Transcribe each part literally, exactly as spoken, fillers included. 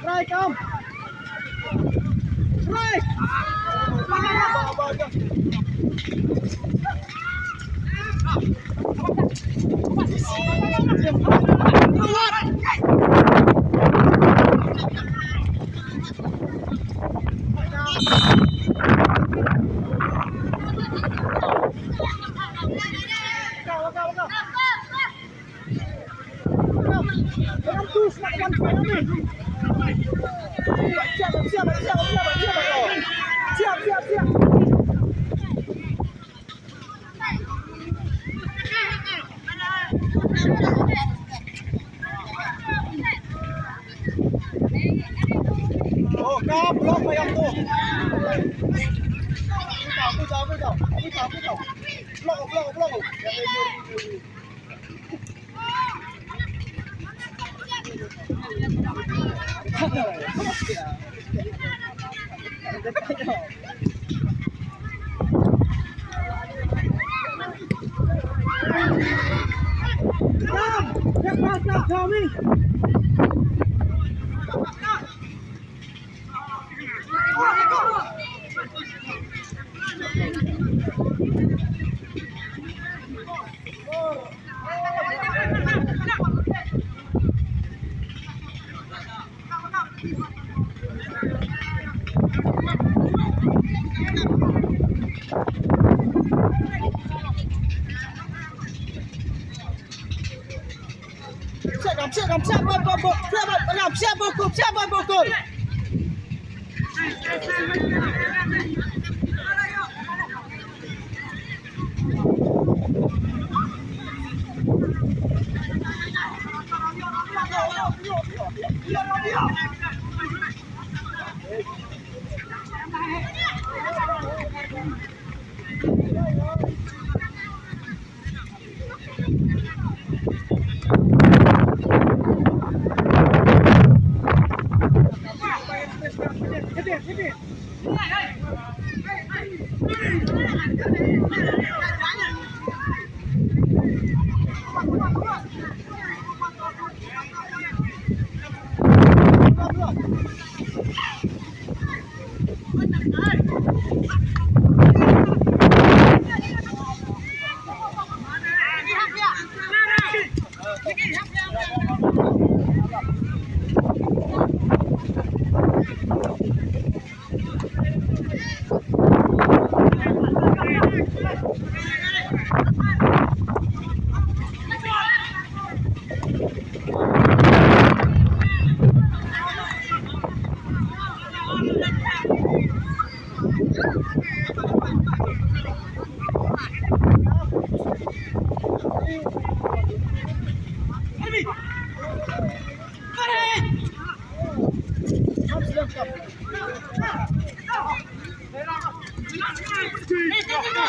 Try, come. Try. Oh, ka block ba ïam tu. Push out, push out, push out, push out, push out. Block, block, block. Siap, siap, siap, siap, siap, siap, siap, siap, siap, siap.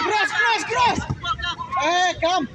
Cross, cross, cross. Eh, come.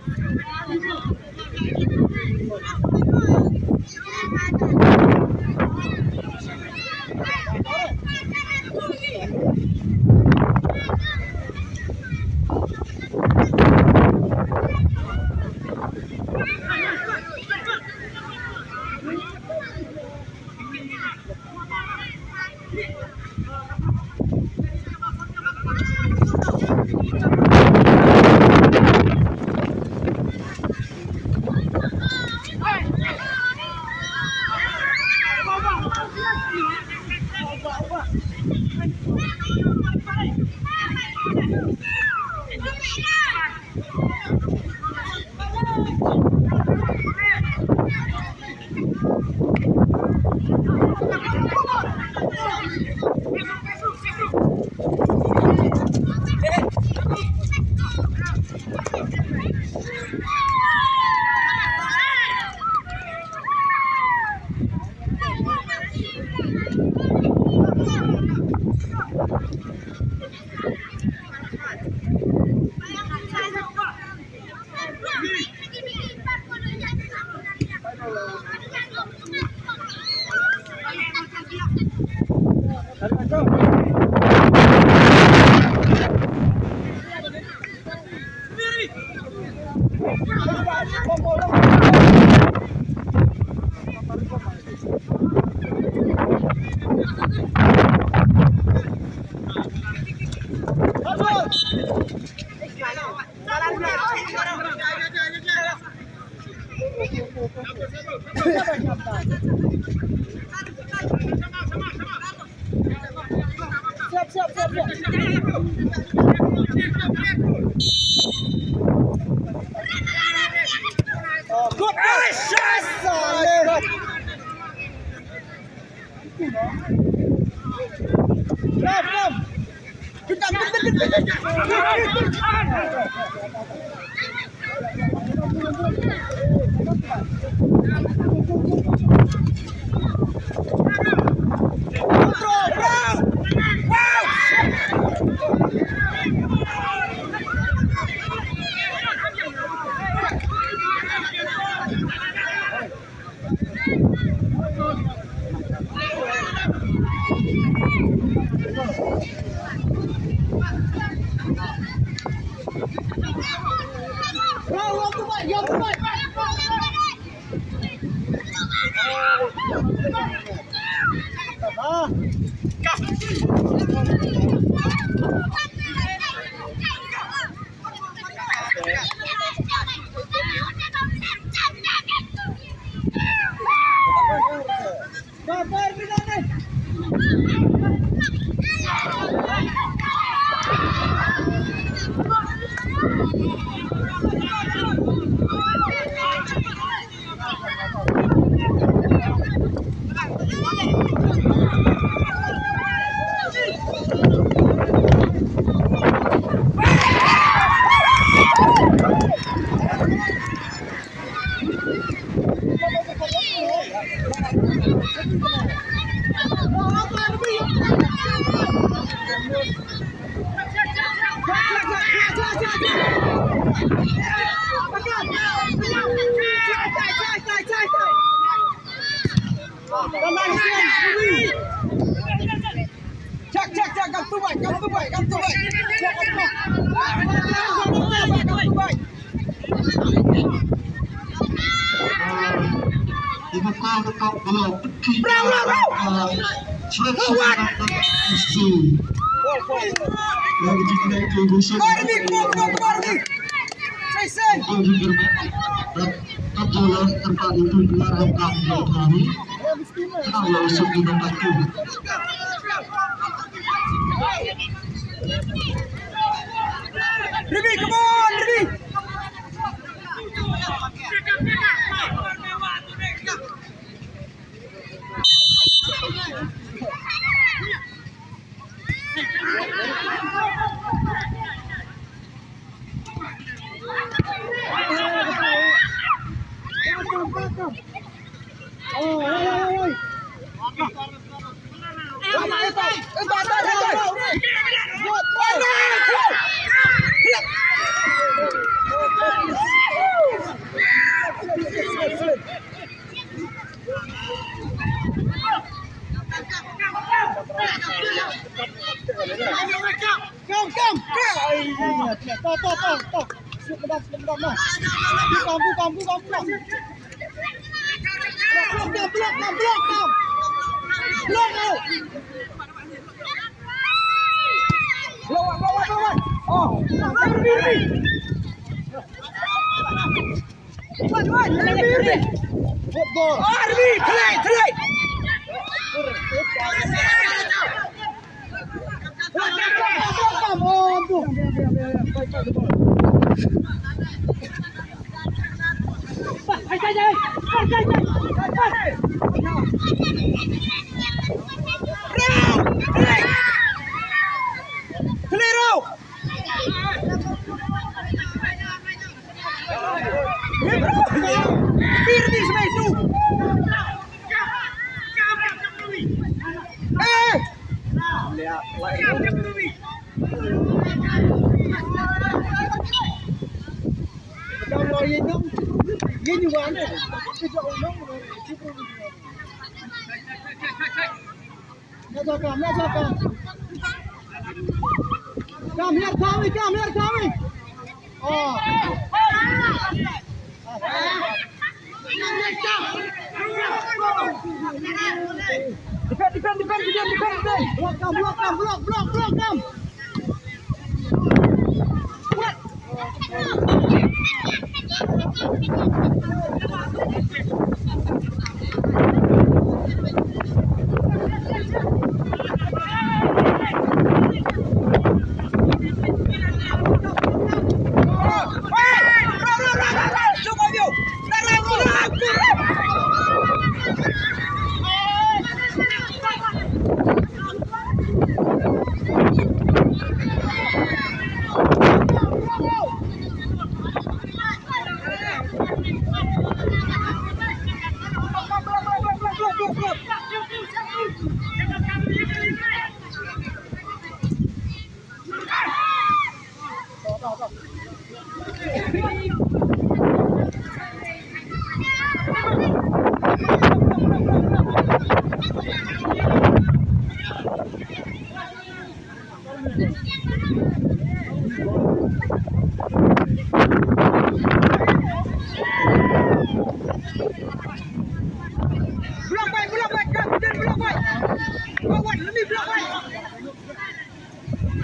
Siap, siap, siap, siap. Good pass. Saleh. Come, come. Check, check, check, come to right, come to right, come to right. Check, come to right. Come to right. Bravo, bravo. Army, go, go, go, Army. Jason. Ribi, come on, Ribi. Kam, kam, kam. Ai, to, to, to, to. Sip medam, sip medam, nah. Bukam, bukam, bukam, bukam. Blok, blok, blok, blok, blok, blok. Blok, blok. Lawan, lawan, lawan. Oh. Clear out! Come here, Tommy, come here, Tommy. Oh. Defend, defend, defend, defend, defend, defend. Block, come, block, come, block, block, come. What? Come, come, come, come, come. Block wai, block wai, block wai.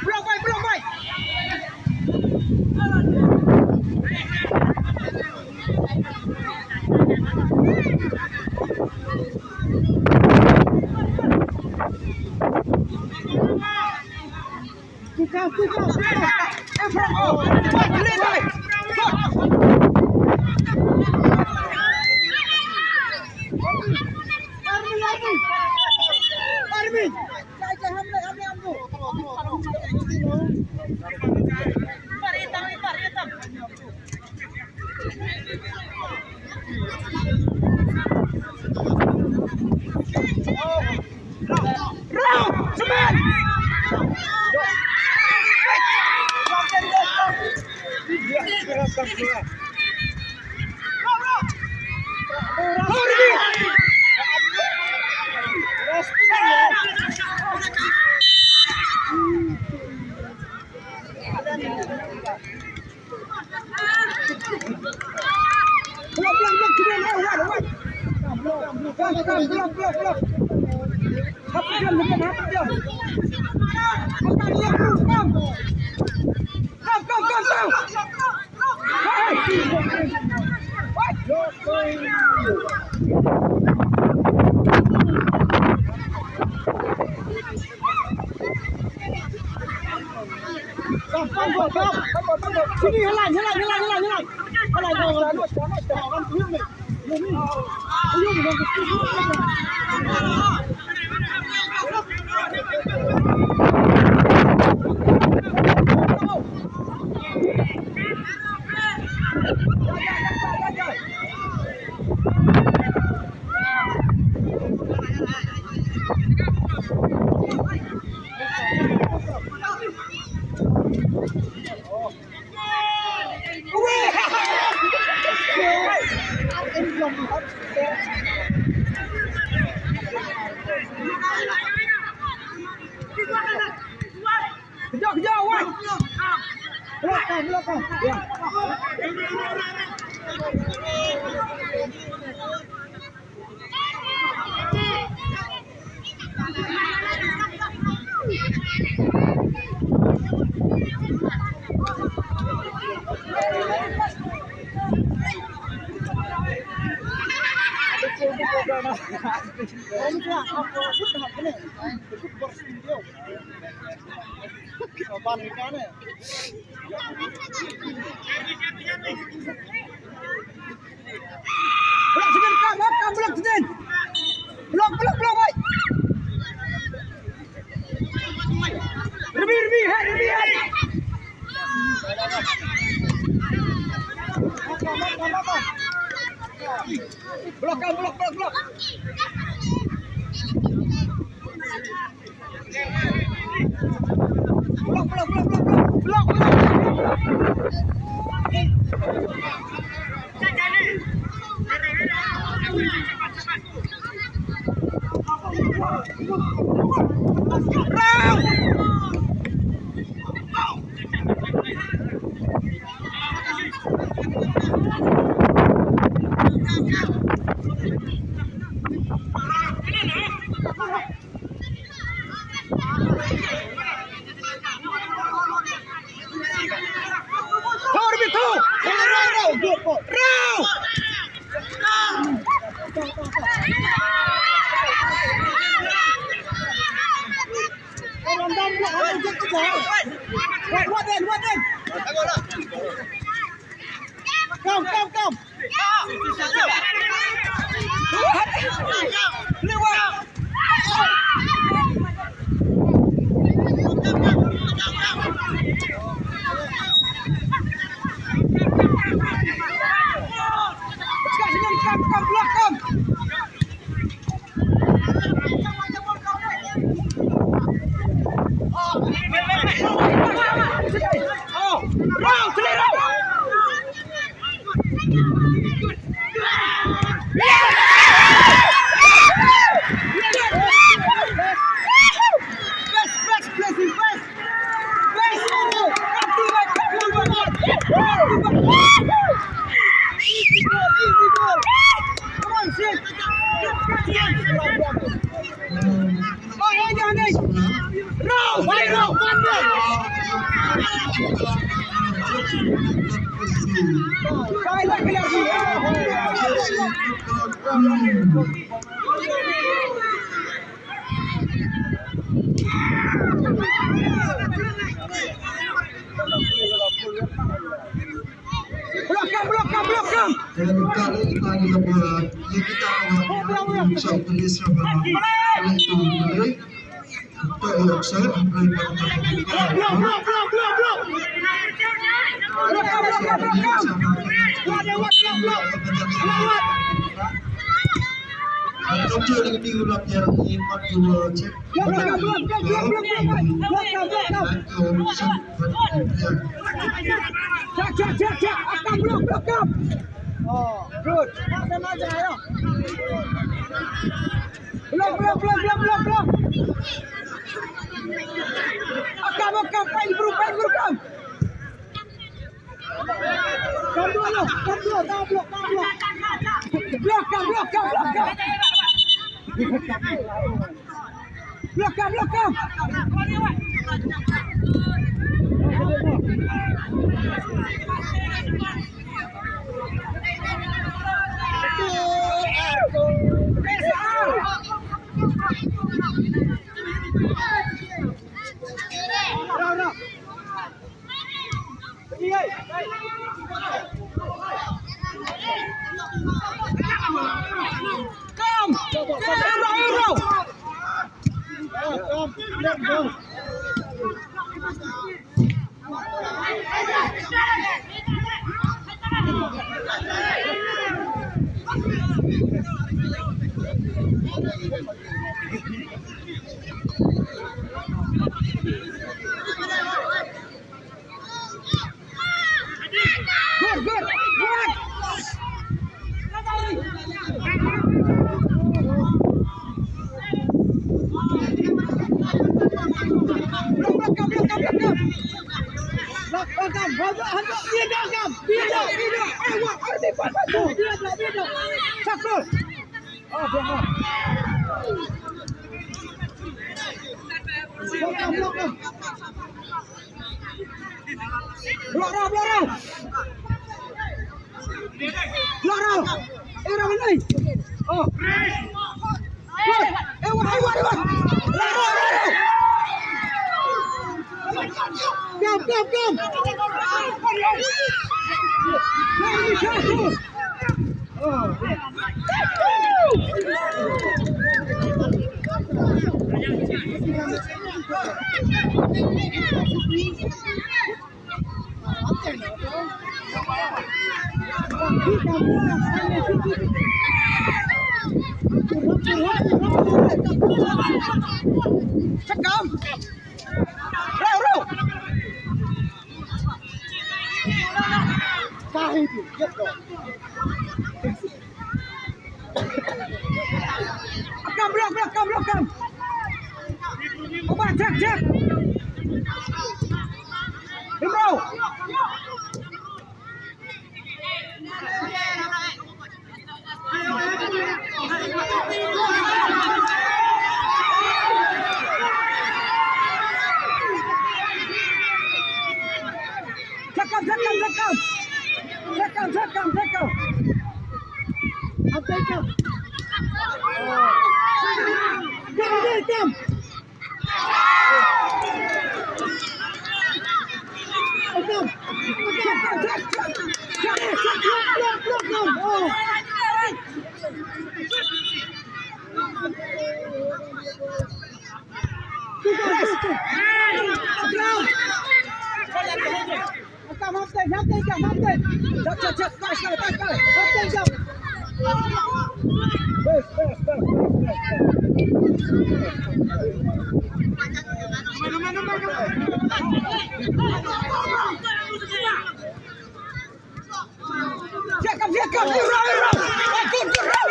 Block wai, block wai. Kejap, kejap, wan. Belakang, belakang. Ya. Block sini, block, block, block sini. Block, block, block, boy. Remi, remi, hai, remi, hai. Block, block, block, block. One in, one in. Come, come, come. Come, come, block, come. Easy ball, easy ball. Come on, Sid. Block him, block him, block him. Block, block, block, block, block. Block, block, block, block, block. Check, check, check, check. Akam, block, block, block. Oh, good. Block, block, block, block, block, block. Akam, akam, paint bro, paint bro, akam. Akam, block, block, akam, block, akam, block. Block, akam, block, akam, block, akam. Block, akam, block, akam. Come! Come, Iro, Iro! Good, good, good. Block, block, block, block, block. Block, block, block. Hold on, hold on. Dia dah, dia dah, dia dah. Ayo, ayo, cepat, cepat. Dia dah, dia dah. Satu. Oh, dia dah. Block, block, block. Block, block, block. Loro. Eh, Rawan, eh. Oh. Good. Eh, wah, eh, wah, eh, wah. Loro, loro. Come, come, come. Lagi satu. Oh. Check down. Row, row. Kahi tu, get go. Come, block, block, come, block, come. Oba, check, check. Bro. Check, come, check, come, check, come. Check, come, check, come, check, come. Come, check, come. Come, check, come. Come, come, come, come. Jacob, Jacob, you run, you run. Hey, good, good run.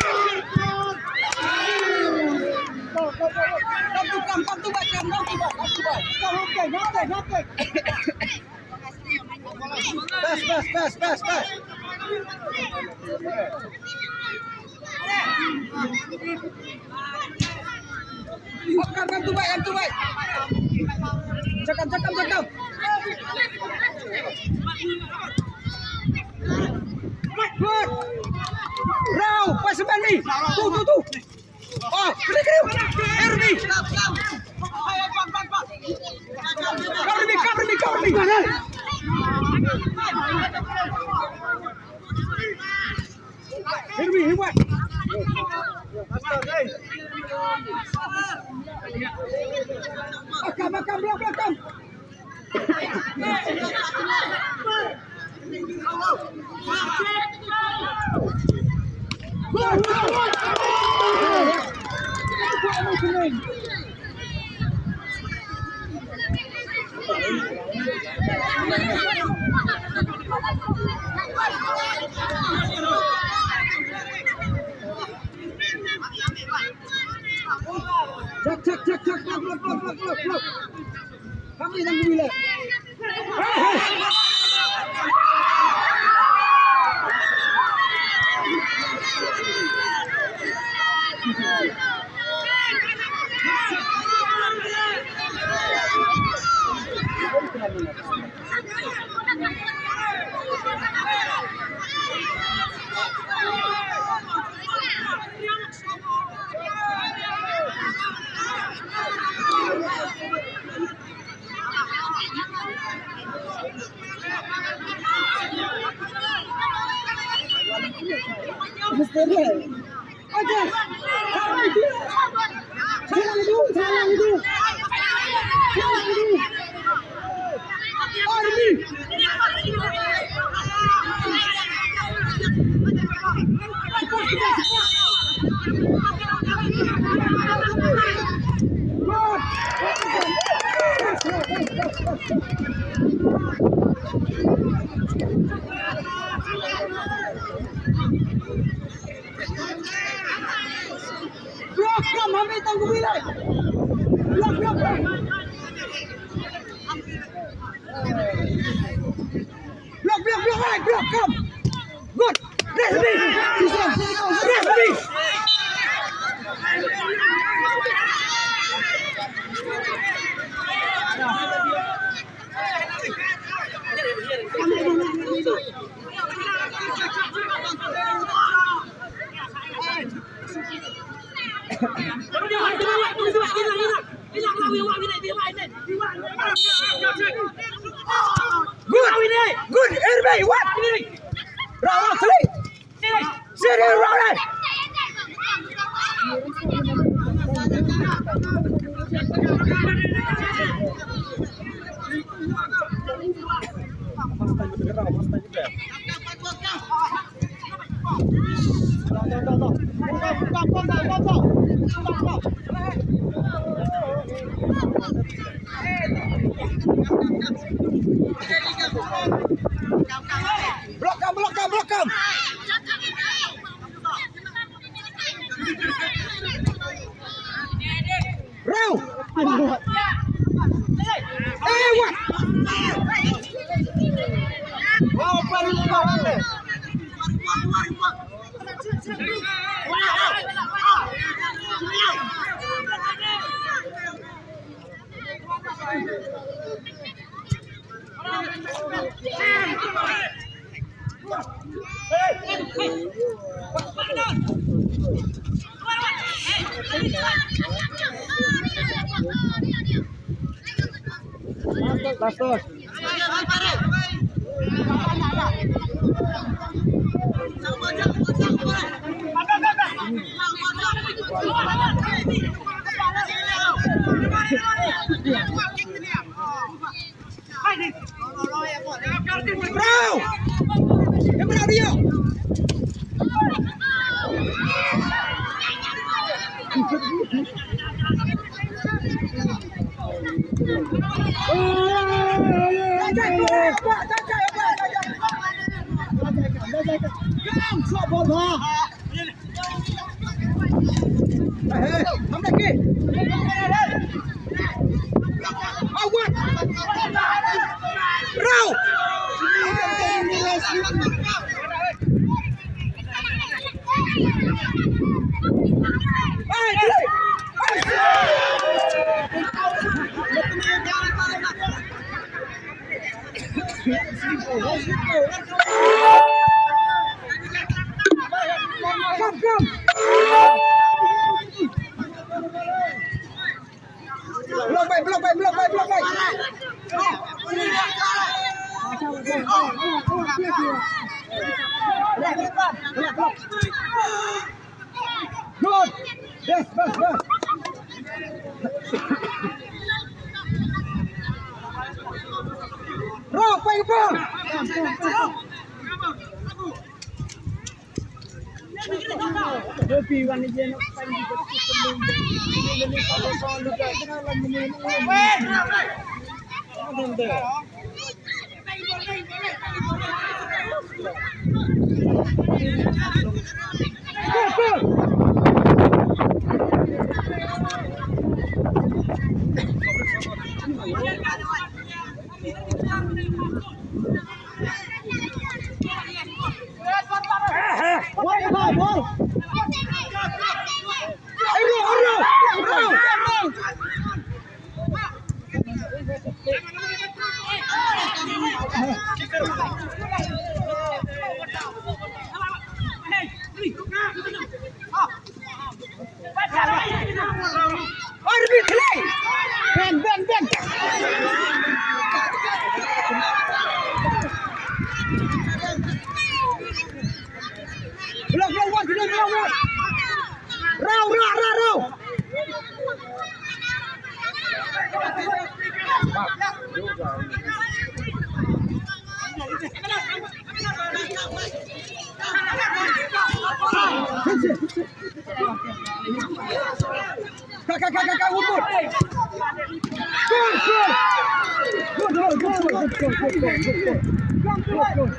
Come to, come, come to back, come, come to back, come to back. Come, come, come, come, come. Pass, pass, pass, pass, pass. Come, come, come to back, come to back. Cakap, cakap, cakap. Good. Rau, pass to Benny. Tu, tu, tu. Oh, kena, kena. Ermi. Cover me, cover me, cover me. Here we, here we. Akam, akam, block, block, akam. Check, check, check, check. Block, block, block, block, block, block. Kami nang bila. Block, come, hame tang ko bilai. Block, block, block. Block, block, block, right, block, come. Good. Rest me. Rest me. Good. Good. Erbe, what? Rawa, clear. Sini, Ronald. Block him, block him, block him. Rau. Eh, what? Wow, baru, baru. Last touch. Bravo! Bravo dia! Block back, block back, block back, block back. Good. Yes, bas, bas. Bro, play the ball. Ben, ben, ben. Block, block, block, block, block. Raw, raw, raw, raw. Ka, ka, ka, ka, ka, good, good. Good, good. Good, good, good, good, good, good, good, good. Good, good.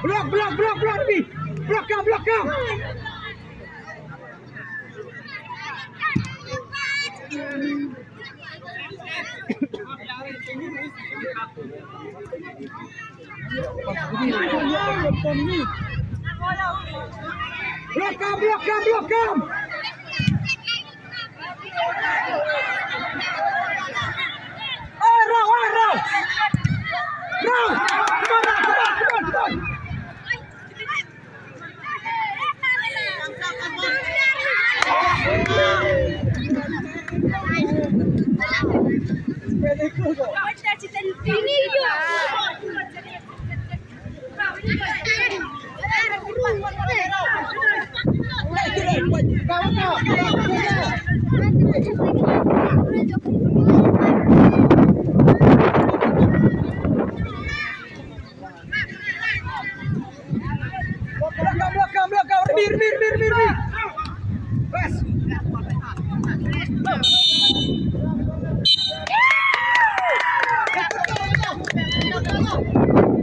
Block, block, block, block, ni. Block kam, block kam. Block kam, block kam, block kam. Eh, raw, eh, raw. Raw. Come on, come on, come on, come on. Block kam, block kam, block kam. Remi, remi,